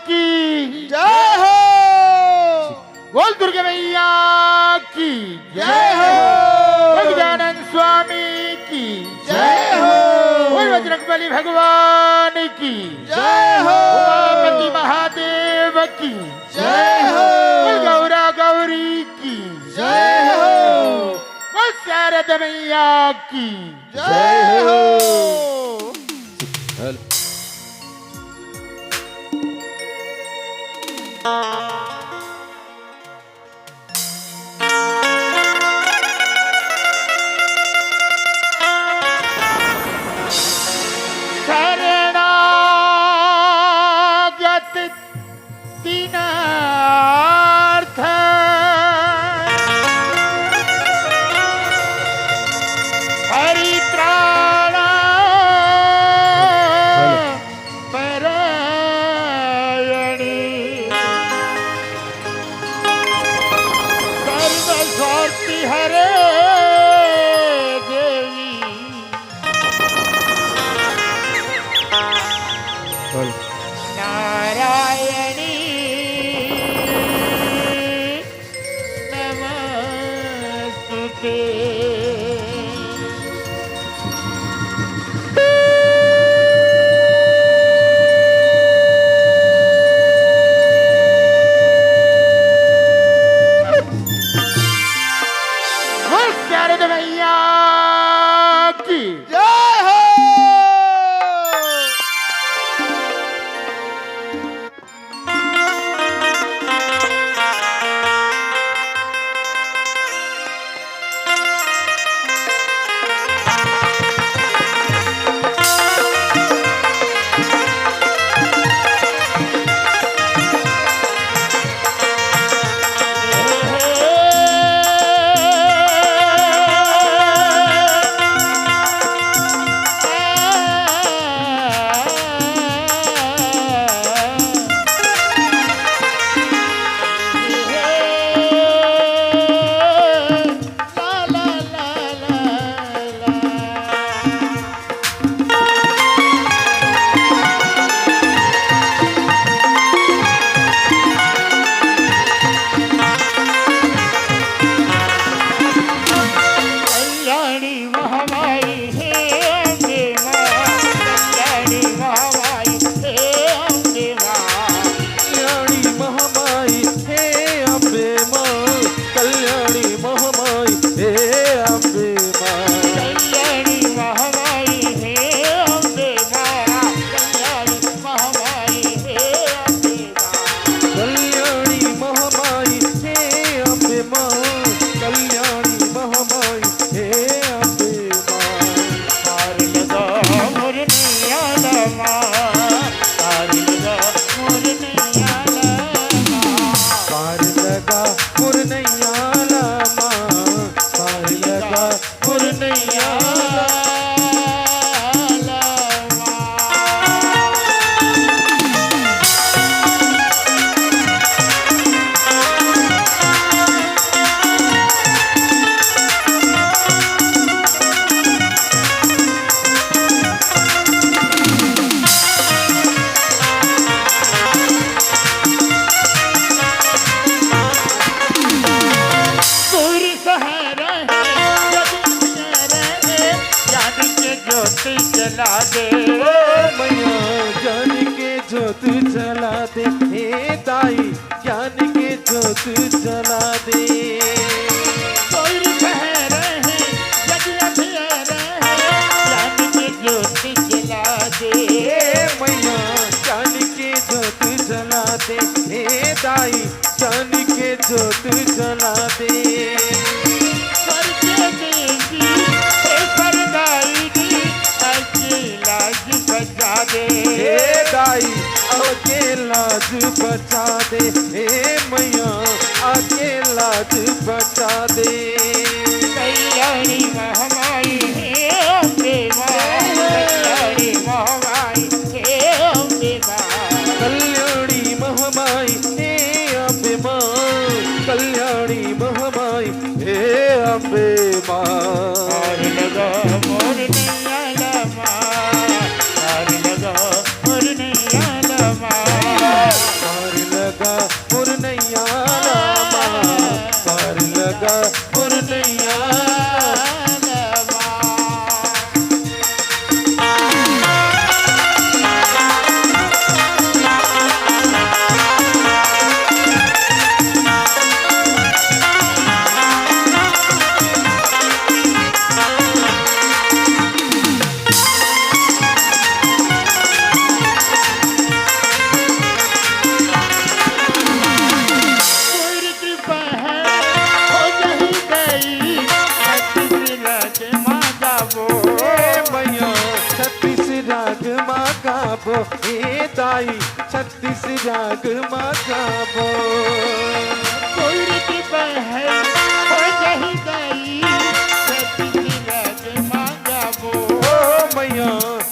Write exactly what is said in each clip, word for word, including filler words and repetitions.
की जय हो। बोल दुर्गा मैया की जय हो। बोल गजानन स्वामी की जय हो। बोल बजरंगबली भगवान की जय हो। उमापति महादेव की जय हो। बोल गौरा गौरी की जय हो। बोल शारदा मैया की जय हो। शरणागत दीनार्थ परित्राण परायणी सर्व स्वार्थी हरे देवी बोल। नारायणी नमस्तुते। बोल शारदा मैया की जय हो। कल्याणी महामाई हे अम्बे माँ, कल्याणी महामाई हे अम्बे माँ। कल्याणी महामाई हे अम्बे माँ, कल्याणी महामाई हे अम्बे माँ। कल्याणी महामाई हे अम्बे माँ, कल्याणी महामाई हे अम्बे माँ। कल्याणी महामाई हे अम्बे माँ, कल्याणी महामाई हे अम्बे माँ। पार लगा मोर नैया ला माँ, पार लगा मोर नैया ला माँ। पार लगा मोर नैया ला माँ, पार लगा मोर नैया ला माँ। सुर सहारा है, जग सहारा है, ज्ञान के ज्योति जला दे। ओ मैया, ज्ञान के ज्योति जला दे, हे दाई, ज्ञान के ज्योति जला दे। सुर सहारा है, जग अंधियारा है, ज्ञान के ज्योति जला दे। हे मैया, ज्ञान के ज्योति जला दे, हे दाई, ज्ञान के ज्योत जला दे। स्वर के देवी, हे सरदाई जी, आके लाज बचा दे। हे दाई, आके लाज बचा दे। हे मैया, आके लाज बचा दे। कल्याणी महामाई हे अम्बे माँ, कल्याणी महामाई हे अम्बे माँ। कल्याणी महामाई हे अम्बे माँ, कल्याणी महामाई हे अम्बे माँ। पार लगा मोर नैया ला माँ, पार लगा मोर नैया ला माँ। तोर कृपा हे, हो जाही दाई, छत्तीस राग मा गाबो। ए मैया, छत्तीस राग मा गाबो। ए दाई, छत्तीस राग मा गाबो। तोर कृपा हे, हो जाही दाई, छत्तीस राग मा गाबो। ओ मैया,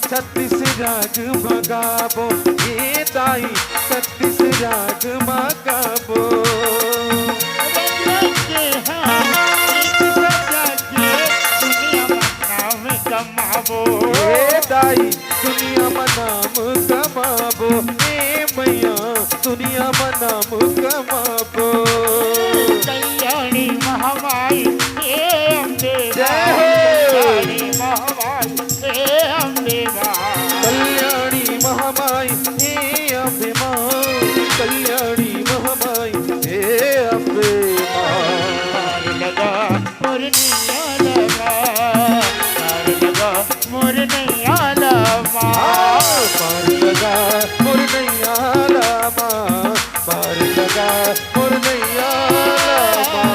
छत्तीस राग मा गाबो, ए दाई, छत्तीस राग मा गाबो। रंग रंग के हम गीत सजा के दुनिया मा नाम कमाबो। ए दाई, दुनिया मा नाम कमाबो, ए मैया, दुनिया मा नाम कमाबो। कल्याणी महामाई, हे अम्बे जय माँ। हो। कल्याणी महामाई, हे अम्बे माँ। कल्याणी महामाई, हे अम्बे माँ। कल्याणी महामाई, हे अम्बे माँ। पार लगा मोर नैया ला माँ, पार लगा मोर नैया ला माँ। हाँ, पार लगा मोर नैया ला माँ, पार लगा मोर नैया ला माँ।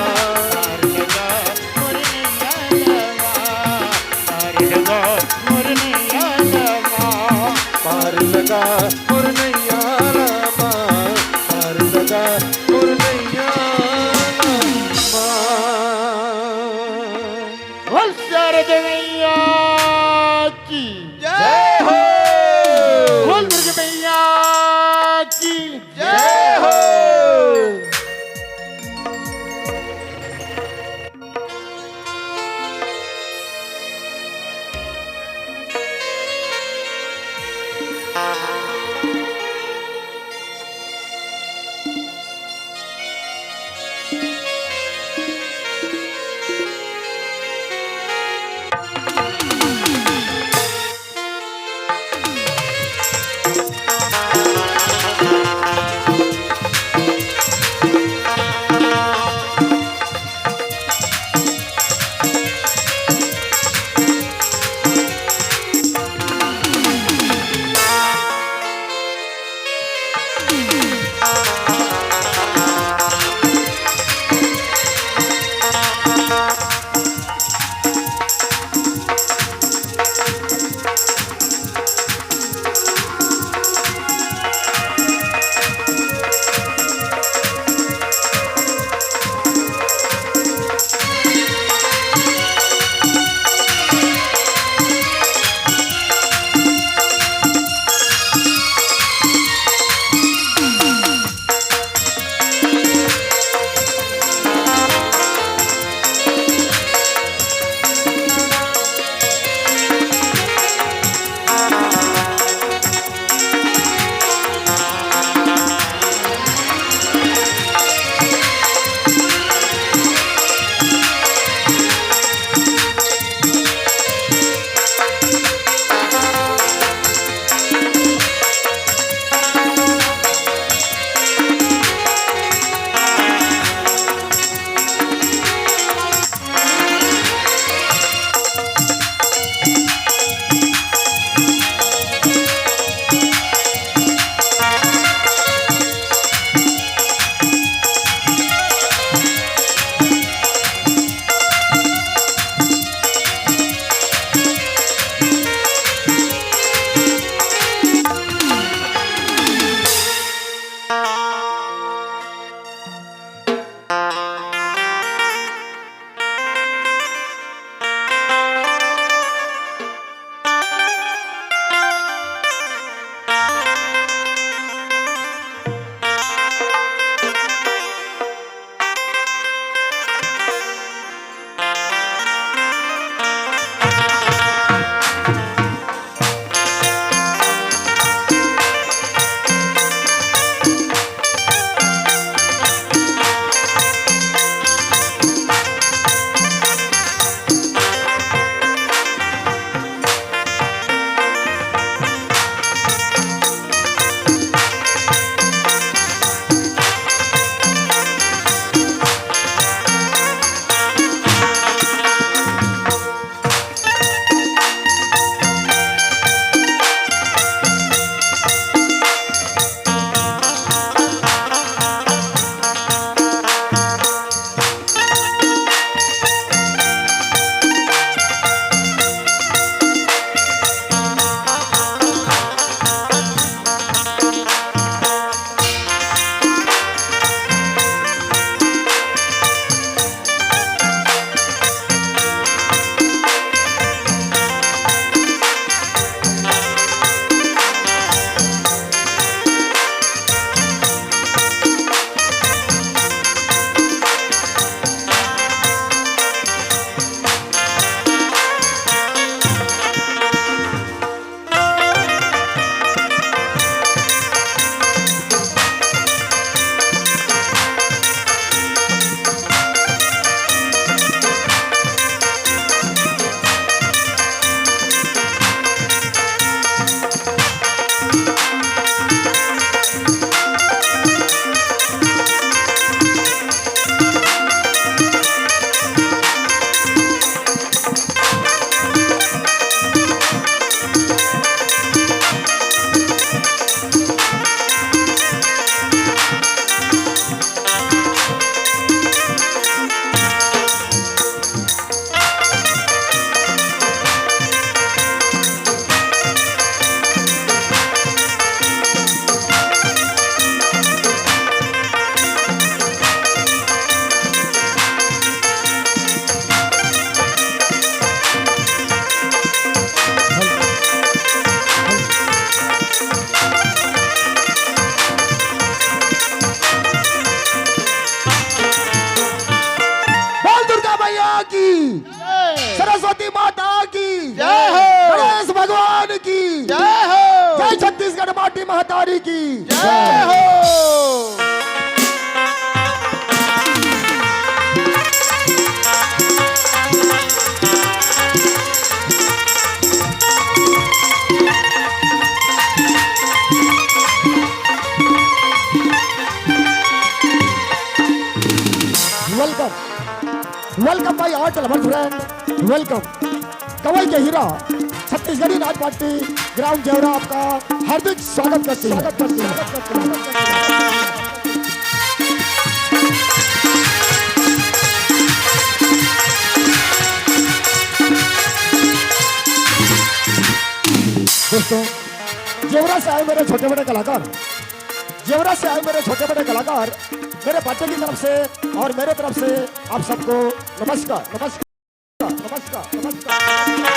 पार लगा मोर नैया ला माँ, पार लगा मोर नैया ला माँ। पार लगा मोर नैया ला माँ, पार लगा मोर नैया ला माँ। बोल शारदा मैया की जय हो। बोल दुर्गा मैया की जय हो। सरस्वती माता की, जय हो। गणेश भगवान की, जय हो। जय छत्तीसगढ़ माटी महतारी की। जय हो। Welcome, welcome my art lover friend, welcome। कवई के हीरा छत्तीसगढ़ी नाच पार्टी ग्राम जेवरा आपका हार्दिक स्वागत करती है, स्वागत करती है। दोस्तों, जेवरा से आए मेरे छोटे बड़े कलाकार, जेवरा से आए मेरे छोटे बड़े कलाकार, मेरे पार्टी की तरफ से और मेरे तरफ से आप सबको नमस्कार, नमस्कार, नमस्कार, नमस्कार।